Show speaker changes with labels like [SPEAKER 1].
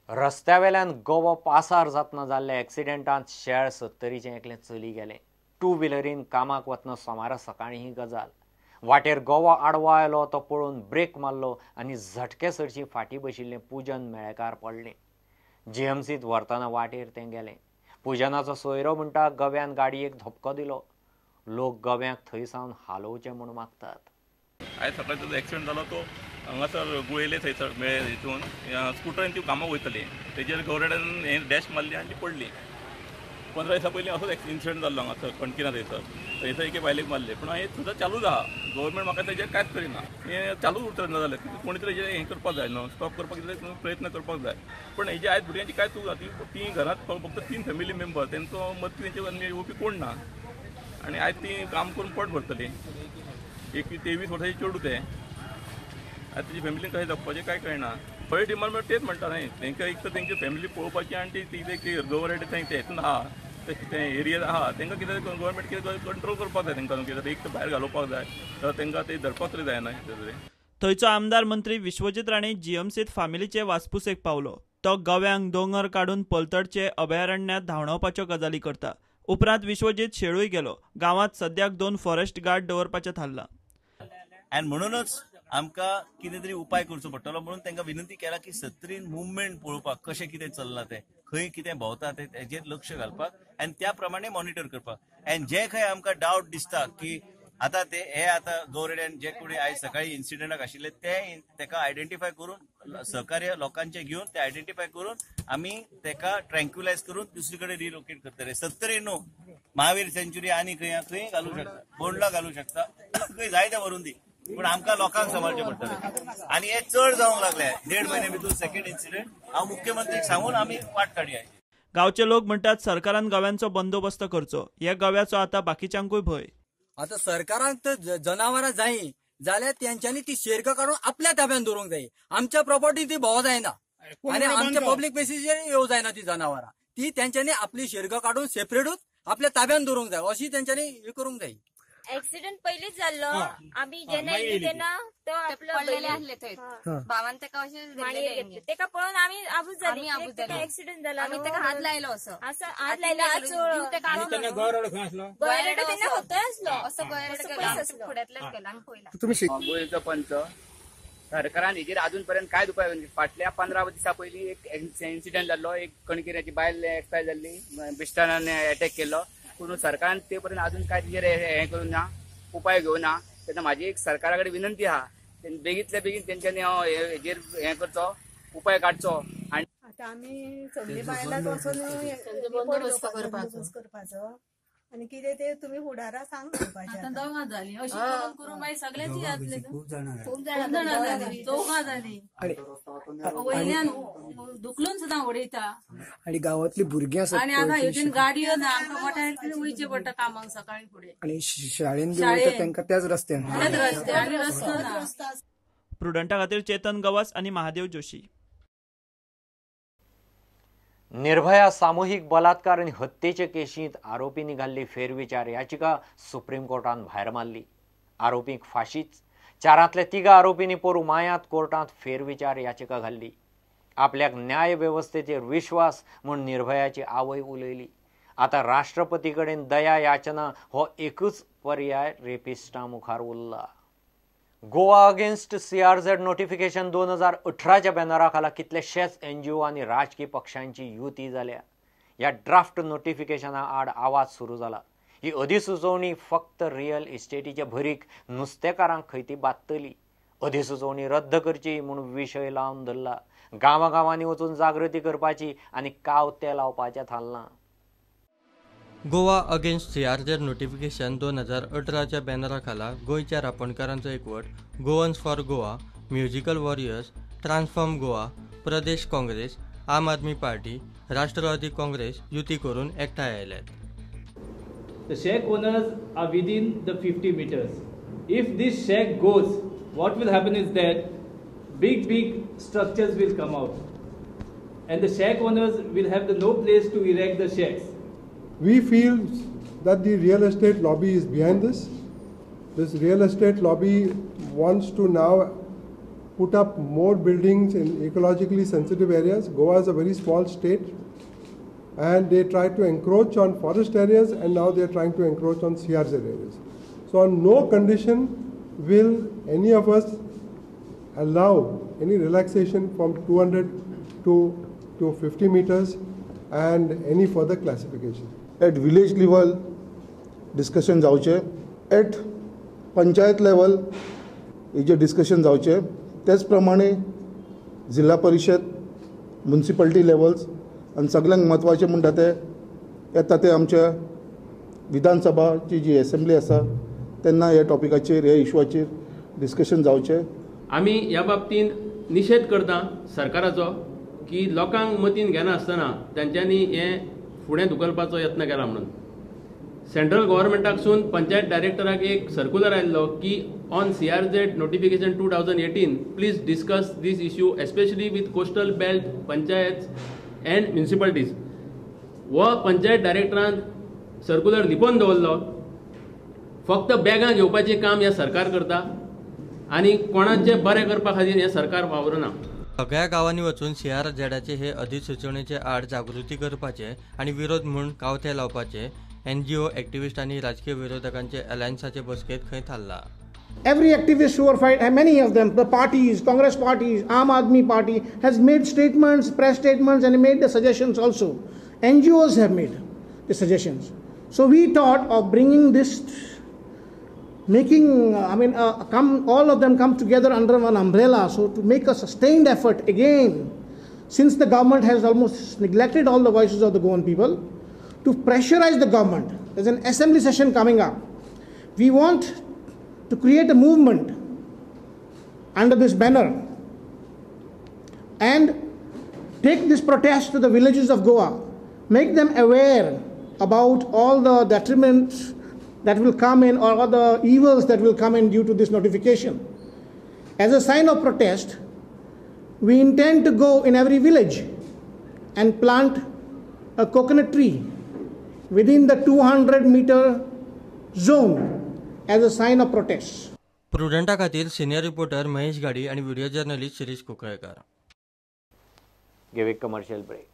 [SPEAKER 1] रस्त्यावेल्यान गोवो पासार जातना जाल्ल्या एक्सिडेंटांत शेळ 70चें एकलें चली गेलें. टू व्हिलरीन कामाक वतना सोमारा सकाळीं ही गजाल. वाटेर गोवो आडवो आयलो तो पळोवन ब्रेक मारलो आनी झटके सरशी फाटीं बशिल्लें पूजन मेळेकार पडलें. जीएमसींत व्हरतना वाटेर तें गेलें. पूजनाचो सोयरो म्हणटा गव्यान गाडयेक धपको दिलो. लोक गव्याक थंय सावन हालोवचें म्हूण मागतात.
[SPEAKER 2] आयज सकाळी जो एक्सिडंट जालो तो हांगासर गुळेले थंयसर मेळ्ळे हितून स्कुटरान ती कामाक वयतली तेजेर गवरेड्यान हें डॅश मारली आनी ती पडली. 15 दिसां पयलीं असोच इन्सिडंट जाल्लो हांगासर कणकिना थंयसर थंयसर एके बायलेक मारले. पूण हें सुद्दां चालूच आहा. गव्हर्मेंट म्हाका तेजेर कांयच करिना. हें चालूच उरतलें ना जाल्यार कोणी तरी हेजेर हें करपाक जाय न्हू, स्टॉप करपाक कितें प्रयत्न करपाक जाय. पूण हेजे आयज भुरग्यांची कांय चूक ना. ती घरांत फक्त 3 फॅमिली मेंबर, तेंचो मदीं तेंचे येवपी कोण ना आनी आयज ती काम करून पोट भरतली. एक 23 वर्सांची चेडूं तें आतां तेजी फॅमिलीन कशें जगपाचें कांय कळना. फॉरेस्ट डिपार्टमेंट तेच म्हणटा न्ही तेंकां एक तर तेंची फॅमिली पळोवपाची आनी ती गव्हर्मेंट तें हेतून आहा तें एरिया आहा तेंकां कितें गव्हर्मेंट कितें कंट्रोल करपाक जाय. तेंकां कितें एक तर भायर घालोवपाक जाय तर तेंकां ते धरपाक तरी जायना.
[SPEAKER 3] थंयचो आमदार मंत्री विश्वजीत राणे जीएमसीत फामिलीचे वासपुसेक पावलो. तो गव्यांक दोंगर काडून पलतडचे अभयारण्यात धांवडावपाच्यो गजाली करता. उपरांत विश्वजीत शेळूय गेलो. गांवांत सद्याक 2 फॉरेस्ट गार्ड दवरपाचें थारलां.
[SPEAKER 4] आनी म्हणूनच आमकां कितें तरी उपाय करचो पडटलो म्हणून तांकां विनंती केला की सत्तरीन मुवमेंट पळोवपाक कशें कितें चल्लां तें, खंय कितें भोंवता तें तेजेर लक्ष घालपाक आनी त्या प्रमाणे मॉनिटर करपाक. आनी जे खंय आमकां डावट दिसता की आतां ते हे आतां गौरेड्यान जे कोणी आयज सकाळी इन्सिडंटाक आशिल्ले ते तेका आयडेंटिफाय करून सहकार्य लोकांचे घेवन ते आयडेंटिफाय करून आमी तेका ट्रँक्युलायज करून दुसरी कडेन रिलोकेट करतले. सत्तरी न्हू, महावीर सेंच्युरी आनी खंय खंय घालूं शकता, बोंडला घालूं शकता, खंय जाय ते व्हरून दी, पूण आमकां लोकांक सांबाळचें पडटलें. आनी हे चड जावंक लागले 1.5 म्हयने भितर सेकंड इन्सिडंट. हांव मुख्यमंत्रीक सांगून आमी वाट काडया.
[SPEAKER 3] गांवचे लोक म्हणटात सरकारान गव्यांचो बंदोबस्त करचो. ह्या गव्याचो आतां बाकीच्यांकूय भंय.
[SPEAKER 5] आतां सरकारान तर जनावरां जाय जाल्यार तेंच्यांनी ती शेरक काडून आपल्या ताब्यान दवरूंक जाय. आमच्या प्रॉपर्टी ती भोंव जायना आनी आमच्या पब्लीक प्लेसीचेर येवं जायना ती जनावरां. ती तेंच्यांनी आपली शेरक काडून सेपरेटूच आपल्या ताब्यान दवरूंक जाय अशी तेंच्यांनी हे करूंक जाय.
[SPEAKER 6] एक्सिडेंट पयलींच जाल्लो. आमी जेन्ना येयली तेन्ना तो आपलो
[SPEAKER 7] पडलेले आसले थंय भावान तेका अशें
[SPEAKER 6] तेका पळोवन आमी आबूज जाली. एक्सिडेंट जाला,
[SPEAKER 7] आमी तेका हात लायलो, असो
[SPEAKER 6] हात लायलो. गोयरडो तेन्ना होतोय आसलो,
[SPEAKER 7] असो गोयरडो फुड्यांतल्यान गेलो आमी पळयला.
[SPEAKER 8] गोंयचो पंच सरकारान हेजेर अजून पर्यंत कांयच उपाय. फाटल्या 15 दिसां पयलीं एक इन्सिडंट जाल्लो, एक कणकिऱ्याची बायल एक्सपायर जाल्ली, बिस्टान एटॅक केल्लो. पूण सरकारान ते पर्यंत अजून काय तेजेर हें करूंक ना, उपाय घेवना. तेन्ना म्हाजी एक सरकारा कडेन विनंती आहा, बेगींतल्या बेगीन तेंच्यांनी हेजेर हें करचो, उपाय काडचो. आनी
[SPEAKER 9] आतां आमी सगळीं बायलां वचून बंदोबस्त करपाचो आनी कितें ते तुमी फुडारा सांग म्हणपाचें.
[SPEAKER 10] आतां दोगां जालीं अशी करून करून मागीर सगळ्यांची जातले. खूब जाणां जालीं, चौगां जालीं, वयल्यान धुकलून सुद्दां उडयता.
[SPEAKER 11] आनी गांवांतली भुरगीं आसात
[SPEAKER 10] आनी आतां हेतून गाडयो ना, आमकां मोट्यान वयचें पडटा कामाक सकाळीं फुडें.
[SPEAKER 11] आनी शाळेन बी वयता तांकां त्याच रस्त्यान,
[SPEAKER 10] त्याच रस्त्यान आनी रस्तो ना.
[SPEAKER 3] प्रुडंटा खातीर चेतन गवास आनी महादेव जोशी.
[SPEAKER 1] निर्भया सामुहीक बलात्कार आनी हत्येचे केशींत आरोपींनी घाल्ली फेरविचार याचिका सुप्रीम कोर्टान भायर मारली. आरोपींक फाशीच. 4 3 आरोपींनी पोरूं मायांत कोर्टांत फेरविचार याचिका घाल्ली. आपल्याक न्याय वेवस्थेचेर विश्वास म्हूण निर्भयाची आवय उलयली. आतां राष्ट्रपती कडेन दया याचना हो एकूच पर्याय रेपिस्टां मुखार उरला. गोवा अगेन्स्ट CRZ notification 2018च्या बॅनरा खाला कितलेशेच NGO आनी राजकी पक्षांची युती जाल्या. ह्या ड्राफ्ट नोटिफिकेशना आड आवाज सुरू जाला. ही अधिसुचोवणी फक्त रियल इस्टेटीचे भरीक नुस्तेकारांक खंय ती बादतली. अधिसुचोवणी रद्द करची म्हूण विशय लावन धरला. गांवागांवांनी वचून जागृती करपाची आनी कावते लावपाचें थारलां.
[SPEAKER 12] गोवा अगेन्स्ट CRZ notification 2018च्या बॅनरा खाला गोंयच्या रापणकारांचो एकवट, Goans for Goa, musical warriors, transform Goa, Pradesh Congress, Aam Aadmi party, Rashtrawadi Congress युती करून एकठांय आयल्यात.
[SPEAKER 13] The shack owners are within the 50 meters. If this shack goes, what will happen is that big structures will come out and the shack owners will have the no place to erect the shacks.
[SPEAKER 14] We feel that the real estate lobby is behind this. This real estate lobby wants to now put up more buildings in ecologically sensitive areas. Goa is a very small state, and they tried to encroach on forest areas, and now they are trying to encroach on CRZ areas. So on no condition will any of us allow any relaxation from 200 to 50 meters and any further classification.
[SPEAKER 15] At village level discussion जावचें, at panchayat level हेजेर discussion जावचें, तेच प्रमाणे जिल्हा परिशद, municipality levels आनी सगळ्यांक म्हत्वाचें म्हणटा ते येता ते आमच्या विधानसभाची जी एसेंब्ली आसा तेन्ना ह्या टॉपिकाचेर, ह्या इशूचेर डिस्कशन जावचें.
[SPEAKER 16] आमी ह्या बाबतींत निशेध करता सरकाराचो की लोकांक मतीन घेनासतना तांच्यांनी हें फुडें धुकलपाचो यत्न केला म्हणून. सेंट्रल गव्हर्मेंटाकसून पंचायत डायरेक्टराक एक सर्कुलर आयिल्लो की on CRZ notification 2018 please discuss this issue especially with coastal belt panchayat and municipalities. हो पंचायत डायरेक्टरान सर्कुलर लिपोवन दवरलो. फक्त बॅगां घेवपाचें काम हें सरकार करता आनी कोणाचें बरें करपा खातीर हें सरकार वावरना.
[SPEAKER 12] सगळ्या गांवांनी वचून सीआरझेडाचे हे अधिसुचोवणेचे आड जागृती करपाचे आनी विरोध म्हूण कावथे लावपाचे एनजीओ एक्टिविस्ट आनी राजकीय विरोधकांचे अलायन्साचे बसकेंत खंय थारला.
[SPEAKER 17] Every activist who are fighting, many of them, the parties, Congress parties, Aam Aadmi Party has made statements, press statements, and made the suggestions also. NGOs have made the suggestions. So we thought of bringing this, making, all of them come together under one umbrella, so to make a sustained effort again, since the government has almost neglected all the voices of the Goan people, to pressurize the government. There's an assembly session coming up. We want to create a movement under this banner and take this protest to the villages of Goa, make them aware about all the detriments that will come in or all the evils that will come in due to this notification. As a sign of protest, we intend to go in every village and plant a coconut tree within the 200 meter zone as a sign of protest.
[SPEAKER 12] प्रुडंटा खातीर senior reporter Mahesh गाडी आणि video journalist Shirish Kunkalkar.
[SPEAKER 1] Give a commercial break.